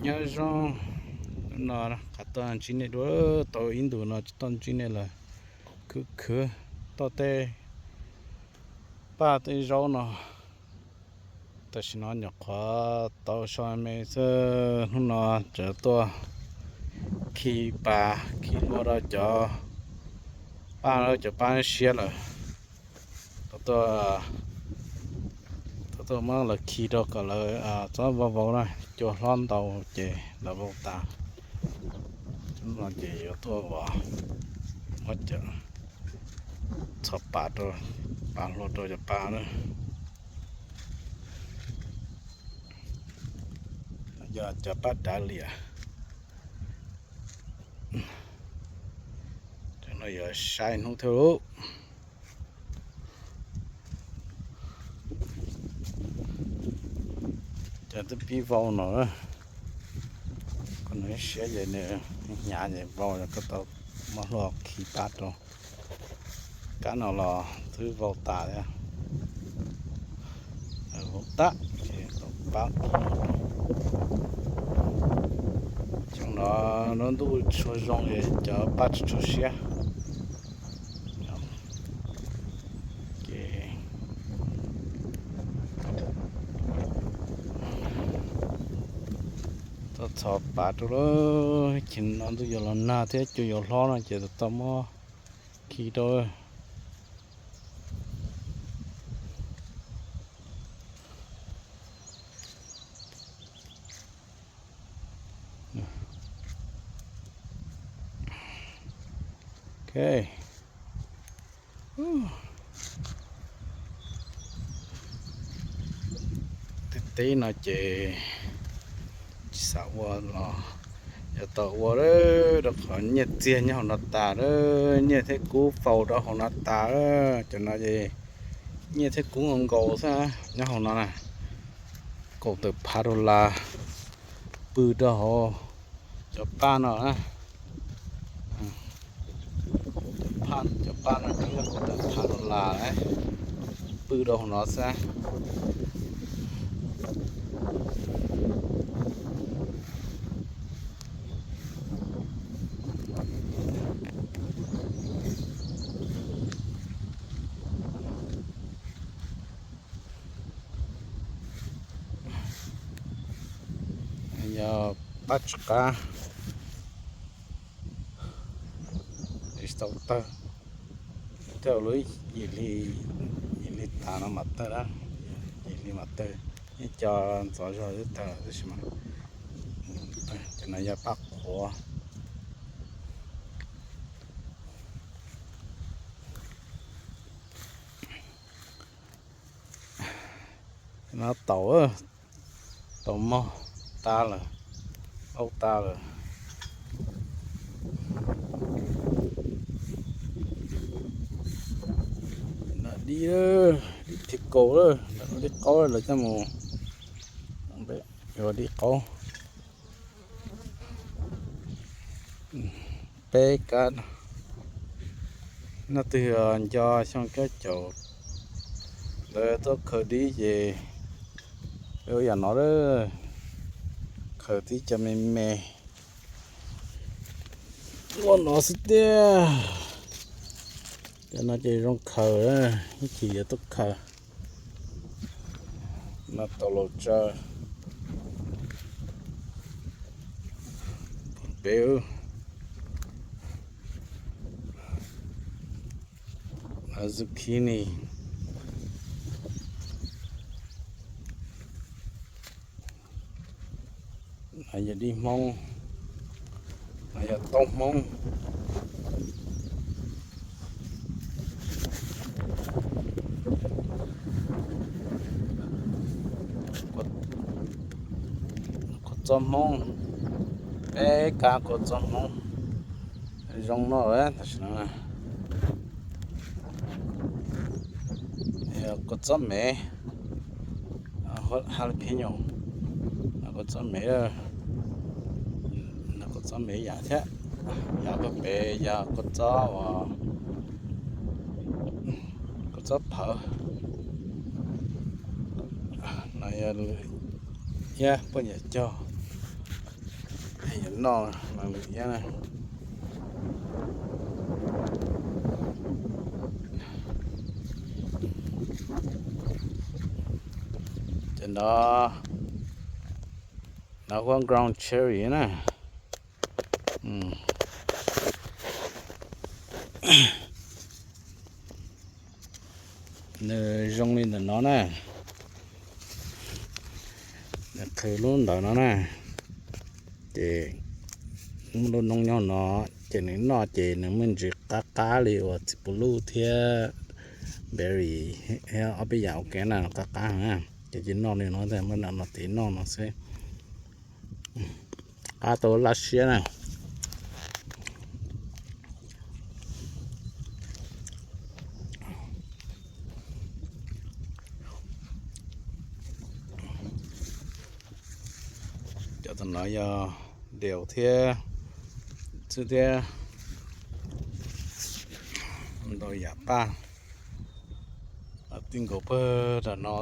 Nyob zoo, hnub no qhov tuaj ntsib nej dua, tau ib ntus no tsis tuaj ntsib nej lawm. Khwv khwv, tuaj tej paj tej zaub no. Tam sim no nyuam qhuav tau so me xwb, hnub no tseem tuaj khi pas khi hlua rau cov paj, cov paj siab lawm. Tau tuaj, tau tuaj muab lawv khi rau kom lawv txhob vau vau na, cua hlob ntau ces lawv vau tas. Hnub no ces yuav tuaj ua, muab cov, txhos pas rau, pas hlua rau cov paj na. Yog cov paj dav liam. Cov no yuav sai hnub thiab lauj. Cov twb pib vau no, koj nws siab ces nws hnyav ces vau, koj tau muab hlua khi paj rau. Kab no los twb vau tas thiab. Vau tas ces tau pab. Xyoo no lub ntuj tsis tshua zoo es cov paj tsis tshua siab. Ces tau txhos pas rau lawm, ces no ntuj yuav los nag thiab cua yuav hlob no ces tau muab khi rau. Ok. Teb teb no ces tsis xav ua los yog tau ua lawm, rau qhov nyiaj txiag nyob hauv no tas lawm, nyiaj thiab kub faus rau hauv no tas lawm. Cov no ces nyiaj thiab kub nkaus nkaus xwb nyob hauv no na. Kaum tawm phav dollar pw rau hauv cov paj no na. Cov paj, cov paj no twb kaum tawm phav dollar lawm, pw rau hauv no xwb. Yog pab tsis qab, tsis tau tawg, tej lub yim hli, yim hli tas no mam tawg, yim hli mam tawg. Ib co ntxov zog twb tawg tab sis mas tawg. Cov no yog paj qhuav. No taum, taum mog tas lawm, aub tas lawm. Dib, dib thiv kaus lawm, dib qaub lawv coj mus, yuav dib qaub. Peb kab, leej twg nco xyoo kab caum ntawd tuaj khaws dib ces peb ua yam no lawm, khaws tib co me me ua no xwb tiag. Cov no ces zoo khaws, ib chim yuav tuaj khaws. No tau los tsaws pem. Zucchini, yog dib Hmoob, yog taub Hmoob. Kua txob Hmoob, peb kab kua txob Hmoob zoo no tam sim no. Kua txob mev, jalapeño, kua txob mev, kua txob mev yam thiab, yam pem yog kua txob uas, kua txob phawv. No yog thiab poj niam cog Noj mas lwm iab na. Ces nov, nov huab ground cherry na. Nws zoo li ntawm no na. Nws qhwv lub ntawd no na. Ces muaj lub noob nyob no, ces nws noj ces nws muaj ntsis qab qab li uas txiv puv luj thiab berry thiab ob peb yam ua ke na, qab qab na. Ces cia noj li no, muab no tiv noj no xwb. Qab tau laj siab na. Cov tam no yog diaus thiab xwb thiab, ntau yam paj. Tij nkaus pag tam no,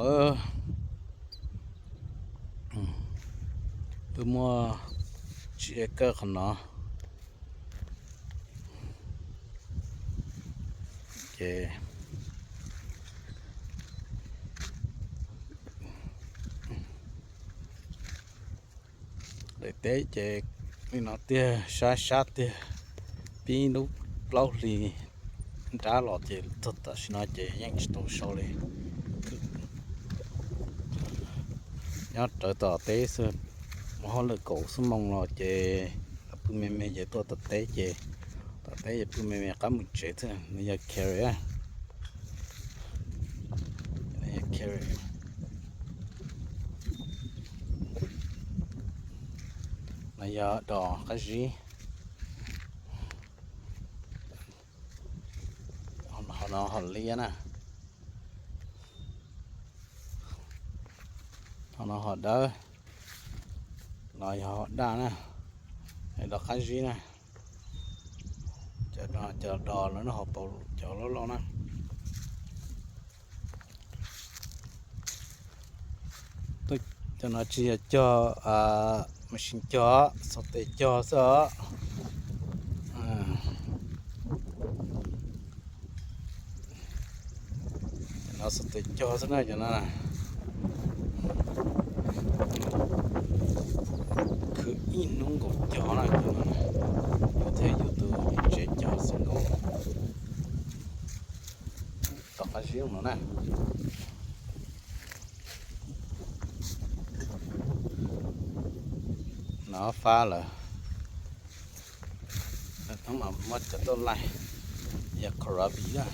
wb muaj tsis e kawj qhov no. Ces daim teb ces li no tiag, sab sab tiag, pib lub plaub hlis nrab los ces txog tam sim no ces yeej tsis tau sau li. Nyob rawv tom teb xwb, mus hauj lwm kaum xuab moos los ces pw me me ces tuaj tom teb ces, tom teb ces pw me me qab mus tsev xwb. No yog carrot, no yog carrot, no yog dos qab zib. Ho no hom liab na, ho no hom dawb, no yog hom daj na, dos qab zib na. Cov dos lawv noj hauv paus cov loj loj na. Cov no tsis yog cog machine cog, xov tes cog xwb os. Cov no xov tes cog xwb na, cov no khwv ib hnub nkaus cog na, cov no yus thiab yus tus tsev cog xwb nkaus. Tom qab zib no na. No fab lawm, muab cov tuaj laij, yog korabi na.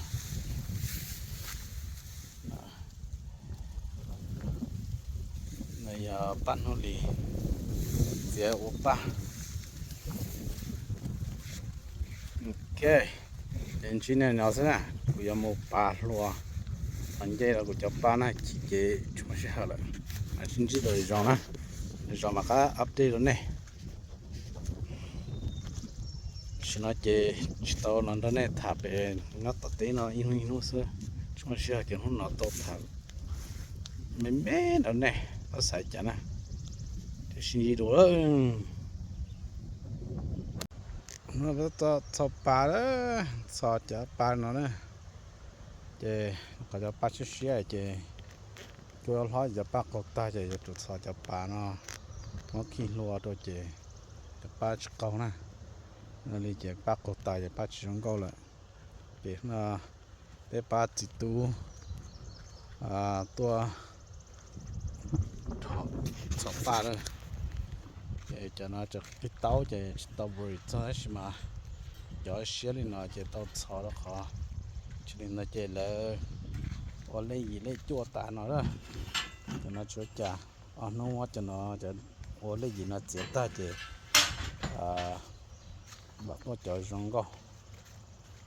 No yog paj hnub li, txiav ua paj. Ok, ces ntsib nej no xwb na, kuv yuav mus pas hlua, pas ncej rau kuv cov paj na, chim ces tsis muaj sij hawm lawm. Sib ntsib dua zog na, zog mam qab update rau nej. Tam sim no ces tsis tau los nrog nej tham pem nyob tom teb no ib hnub ib hnub xwb, tsis muaj sij hawm ces hnub no tau tham me me rau nej, txhob xav cas na, ces sib ntsib dua. No txhos pas, txhos cov pas no na, ces qhov cov pas siab siab ces kuj hlob cov pas qaug tag ces yuav tsum txhos cov pas no, muab khi hlua rau ces cov pas tsis qaug na. Li ces pas qaug tas ces pas tsis zoo nkauj lawm. Ces no peb pab txiv tub tuaj txhos pas na. Ces cov no tseem qig taub ces tsis tau break txog tab sis mas cov siab li no ces tau txhos rau qhov tsis li no ces lawv ua lej yim lej cuaj tas no na. Cov no tsis ua cas, ob hnub muab cov no, cov ua lej yim no txiav tag ces vam tuaj cov zoo nkauj.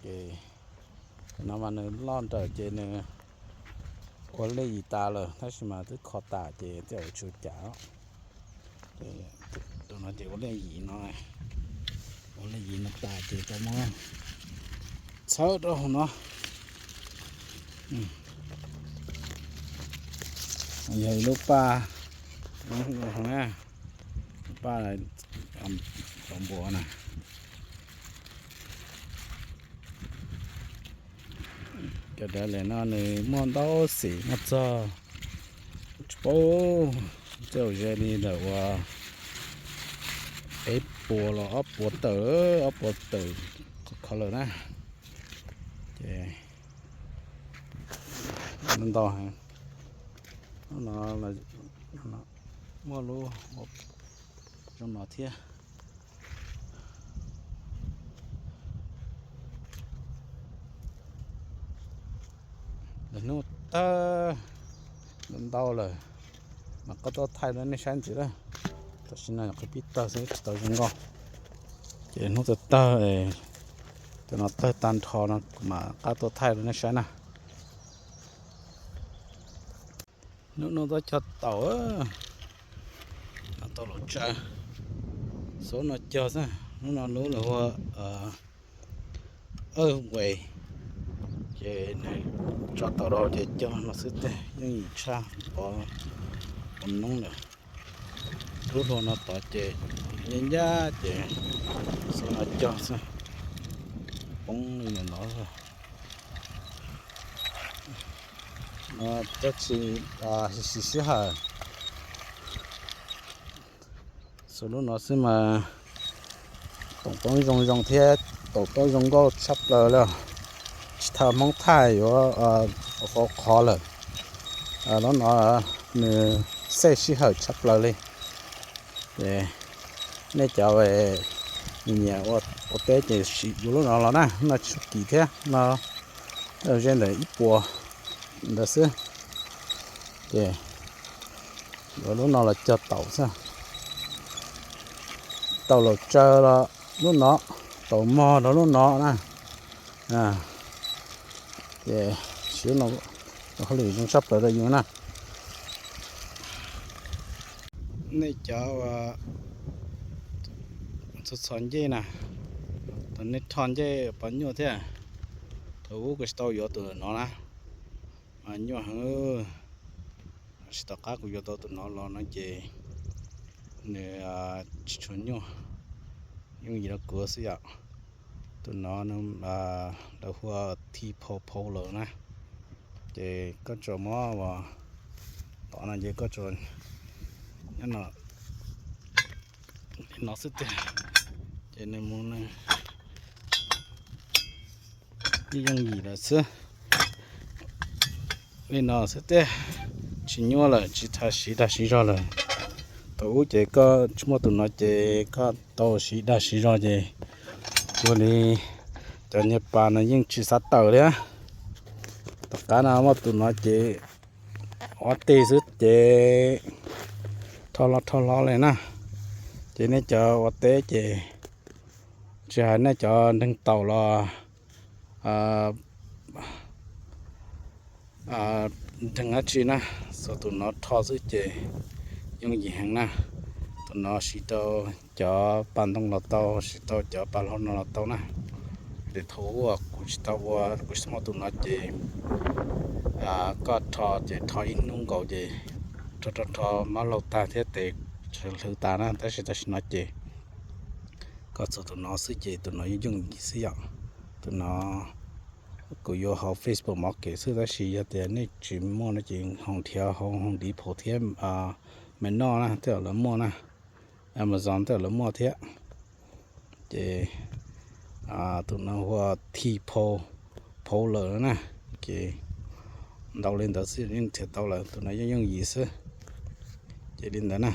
Ces cov no mas nws loj nrawm ces nws ua lej yim tas lawm tab sis mas twb kho tas ces tej zaum tsis ua cas. Tus no ces ua lej yim no, ua lej yim no tas ces tau muab txhawb rau hauv no. Yog ib lub paj, paj Cov npua na, cov dab lem no nws muaj ntau xim, muaj txog, tsis paub, tej zaum ze li ntawm uas peb puas los ob puas tawm, ob puas tawm qhov lawm na. Ces ntau heev. Muaj lub zoo no thiab. Lawv hnub tawg ntau lawm, mas qab tuaj thaij rau nej saib ntxiv lawm. Tam sim no nyuam qhuav pib tawg xwb, tsis tau zoo nkauj. Ces hnub tawg tawg, cov no tawg tag nrho no kuv mam qab tuaj thaij rau nej saib na. Hnub no tab cog taum, tau los tsaws, xub no cog xwb. Hnub no lub lawv hu ua Awj Nqes, ces nws tso taum rau ces cog no xwb tej, yeej yim tshaj pov noob lawm. Lub hlua no tod ces ncaj ncaj ces xub no cog xwb, poob li ntawm no. Cog tsis siv sij hawm, xub lub no xwb mas taum poob zoo zoo thiab taum poob zoo nkauj tshaj plaws li. Tsis thaij Hmoob thaij yuav qhov qhov lawm. Lub no nws xej sij hawm tshaj plaws li. Nej cov nyiam ua teb ces siv yuav lub no los na, no tsis kim thiab no, ze ntawm ib puas ntawd xwb. Ces yuav lub no los cog taum xwb. Taum los tsaws los lub no, taum mog los lub no na. Ces siv lub no hauj lwm zoo tshaj plaws rau yus na. Nej cov txhua txhua ncej na, thaum nej rho ncej pos nyuaj thiab, thaum ub kuv tsis tau yuav tus no na, mas nyuaj heev. Tab sis tom qab kuv yuav tau tus no los no ces nws tsis tshua nyuaj, yooj yim rau kuv xwb yom. Tus no lawv hu ua T-Power Pro lawm na. Ces koj tsuas muab ua tom no ces koj tsuas nyob no, li no xwb tiag, ces nws mus yeej yooj yim lawm xwb. Li no xwb tiag, tsis nyuaj lawm, tsis tas siv dag siv zog lawm. Thaum ub ces koj tsis muaj tus no ces koj tau siv dag siv zog ces ua li cov niag pas no yeej tsis xav tawm li. Tom qab no muaj tus no ces ua teb xwb ces rho hlo rho hlo li na. Ces nej cov ua teb ces tsis hais nej cov nreeg taum los nreeg dab tsi na, xuas tus no rho xwb ces yooj yim heev na. Tus no siv rau cov pas ntoo los tau, siv rau cov pas hlau no los tau na. Ces thaum ub kuv tsis tau ua, kuv tsis muaj tus no ces koj rho ces rho ib hnub nkaus ces rho rho rho mab laug tag thiab tes hlwv tas na. Tab sis tam sim no ces koj txog tus no xwb ces tus no yeej yooj yim xwb yom. Tus no kuv yuav hauv Facebook Market xwb, tab sis yog tias nej tsis muaj no ces hoo nrhiav hauv Home Depot thiab Menards na, tej zaum lawv muaj na, Amazon tej zaum lawv muaj thiab. Ces tus no hu ua T-Power Pro lawm na. Ces ntau li ntawd xwb yeej nrhiav tau lawm, tus no yeej yooj yim xwb. Ces li ntawd na.